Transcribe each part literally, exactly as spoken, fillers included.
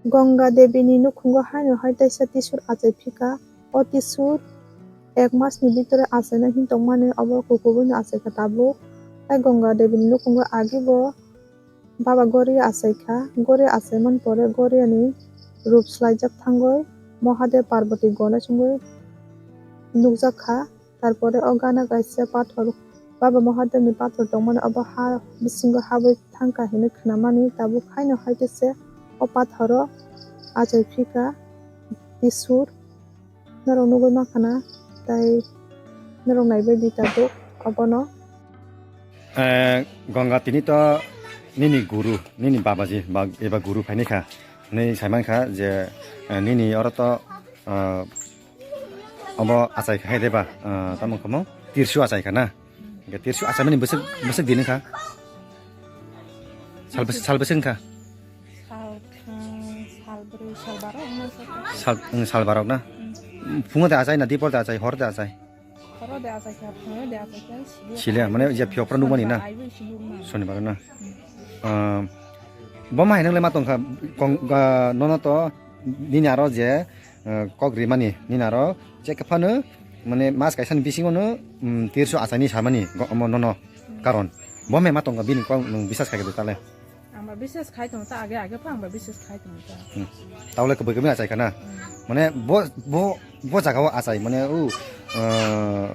Ganga Devi ni nukhungo haino hai teisa tisur achai phika. O tisur ek mas ni bitore achaina hin tongmani obo kukubuino achaikha tabuk. Tai Ganga Devi ni nukhungo agi bo Baba Goria achaikha. Goria achaimani pore Goria ni rup swlaijak thangwi Mahadev Parvati Ganesh wngwi nukjak kha. Tarpore o gana kaisa pathor, Baba Mahadev ni pathor tongmani obo ha bisingo habwi thangkha hinwi khnamani, tabuk haino hai khe se o pathoro achai phika tisur. Norok nugwi mankha na, tai norok naibaidi tabuk obono. Eh, Ganga tini to nini guru, nini babaji ba, eba guru phaini kha. Nini saiman kha je, eh, nini oro to, eh, obo achai kha hai de ba, eh, tamo kamo tirsu achai kha na. Hingke tirsu achaimani bwswk, bwswk din wngkha? Sal bwswk, sal bwswk wngkha? Sal thang, sal brwi, sal barok wngmani sal. Sal, wng, sal barok na? Hmm. Phungo de achai na, dipor de achai, hor de achai? Horo de achai kha, phungo de achai kha, sili. Sili, mane je phiyok phano nukmani na? Aibo sili wngmani. Sonibar na? Hmm. Ah, bo ma hai nang le ma tong kha, kong, ah, nono to nini aro je, eh, kok rimani, nini aro je kwphano, mane mas kaisa ni bisingo no, mm, tirsu achaini samani, go-, omo nono karon. Bo me ma tong kha bini kok nwng bisas khai khe tale. Ang ba bisas khai tong ta, age age pha ang ba bisas khai tong ta. Hmm. Tawle kwbwi kwbwi achai kha na? Hmm. Mane bo, bo, bo jaga o achai, mane o, eh,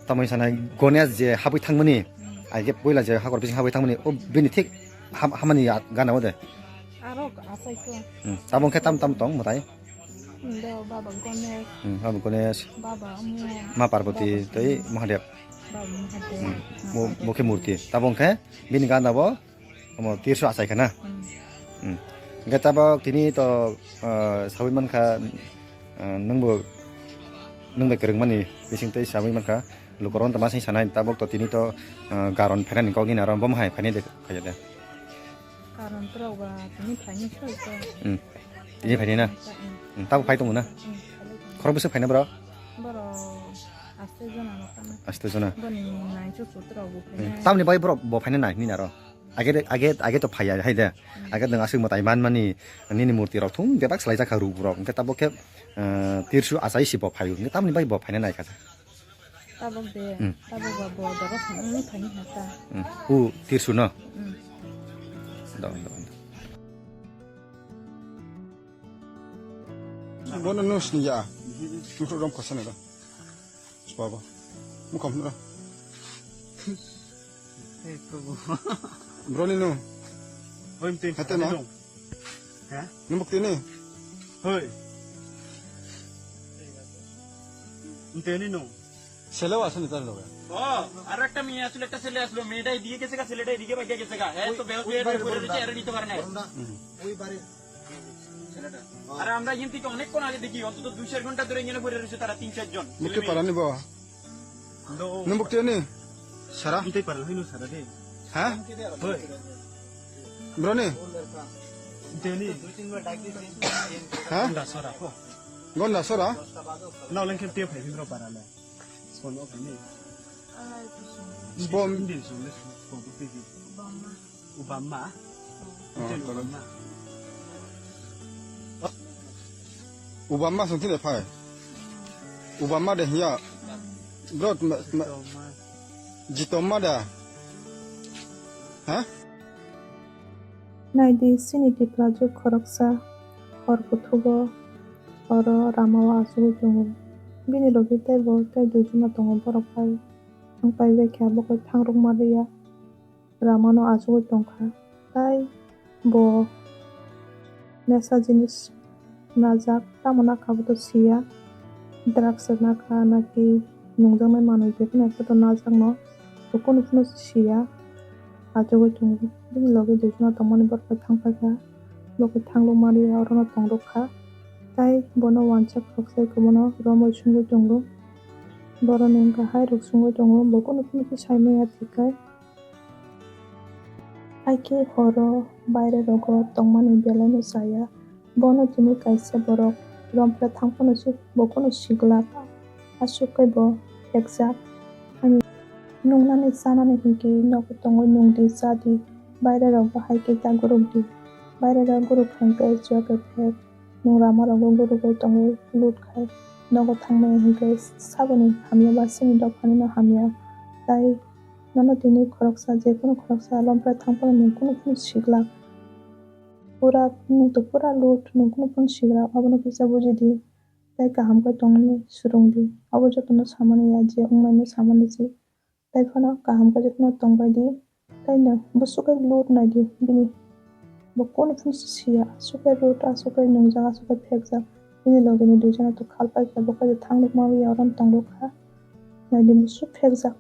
tamoni sanai Ganesh je habwi thangmani, hmm, age poila je hakor bising habwi thangmani, o bini thik ham-, hamani ya-, gana o de. Aro achai ko. Hmm. Tabong khe tam tam tong mwtai? Hmm, do Baba Ganesh. Hmm, Baba Ganesh. Baba Amo. Ma Parvati, Baba tei Amo. Mahadev. Baba Mahadev. Hmm. Ma Mo, Parvati. Mo khe murti. Tabong khe bini gana bo omo tirsu achai kha na? Hmm. Hmm. Hingke tabok tini to, ah, sawi mankha, ah, nwngbo, nwng bai kwrwngmani bising tei sawi mankha. Lukurok wngtongma sing sanai, tabok to tini to, ah, garon phainani kok nini aro bomo hai phainai de, phaiya de? Garon borok ba tini phainai soi to. Hmm. Tini phainai na? Hmm. Hmm, tabok phai tongo na? Hmm, phai tongo. Khorok bwswk phainai borok? Borok aste jona no tamo. Aste jona? Boni naichu sutrok bo phainai. Hmm. Tamoni bagwi borok bo phainai nai nini aro? Age de, age, age to phaiya hai de. Hmm. Age nwng aswk mwtai manmani, nini murti rok thung bebak swlaijak kha ruk borok. Hingke tabok khe, ah, tirsu achai si bo phaio. Hingke tamoni bagwi bo phainai nai kha. Tabok de, hmm, tabok ba bo doro thangwi phaini hata. Hmm. U tirsu no? Hmm. Do, do, do. Bono nung sini ya. Nung rom khosana do. Baba. Mukham nura. Hey, Prabhu. Broni nung. Hoi, mtui. Hete na? Nung. Ha? Nung bukti ni? Hoi. Mtui ni nung. Selewa asani tar loga. ও, আর একটা মেয়ে আসলে, একটা ছেলে আসলো, মেয়েটা এদিকে গেছে গা, ছেলেটা এদিকে বাইকে গেছে গা। হ্যাঁ, তো বেহুশ হয়ে পড়ে রয়েছে, এরা নিতে পারে না। ওই বাড়ির ছেলেটা। আরে আমরা এখান থেকে অনেকক্ষণ আগে দেখি, অন্তত দুই চার ঘন্টা ধরে এখানে পড়ে রয়েছে তারা তিন চারজন। Mukti parani bo. Nung bukti ni? Sara? Mtui parani, hino sara de. Ha? Hoi. Broni? Mtui ni? Ha? Gonda sora, ho. Gonda sora? Na, oleng khe te phai bro parale. Spon o phai ni. Spon. Hindi song le spon o phai. Obama. Oh, Obama. Obama song thile phai. Obama de hiya. Bro, ma, ma, Jitoma da. Ha? Naidi, chini Tiprajwk khoroksa hor kuthugo oro ramao achugwi tongo. Bini logi teibo tei duijona tongo, borok pai thang pai bai kha, bo khe thangrwkma rwya. Ramano achugwi tongkha, tai bo nesa jinis najak, tamo nakha bo to siya, drugs nakha naki nungjaknai manwi jephano ekta to najakno, bo kunu phano siya, achugwi tongo. Bini logi duijona tongmani borok bai thangpaikha, bo khe thanglok maliya orono tongrwkha, tai bono uansa khoroksa bai khe bono romwi sungwi tongo, boroni wngkha hai rok sungwi tongo, bo kunu phano khe saimanya thwikhai. Haikhe horo baire rogo tongmani belai no chaya. Bono tini kaisa borok romphre thang phano se bo phano siglak. Aswk khe bo phekjak. Ani nungnani chanani hinkhe nogo tongwi nungdi chadi. Baire rok bo haikhe dagurok di. Baireda guruk thangkhe chuakhe phek, nung rama rogo gurugwi tongwi lut khai nogo thangnai hinkhe saboni hamya ba chini dophani no hamya. Tai nono tini khoroksa, jekunu khoroksa lompra thangphano nung kunu phano siglak. Pura, nung to pura lut, nung kunu phano siglak, abono kisa bujidi. Tai kaham khe tongmani swrwngdi. Abo jotono samani ya je wngmani samani se. Tai phano kaham khe jotono tongbaidi. Tai no bo sukhai lut naidi bini. Bo kunu phano siya. Sukhai lut, a sukhai nungjak, a sukhai phekjak. Bini loge ni duijon to khalpai kha, bo khe thang nukma ya orom tong rwkha. Naidi bo suk phekjak.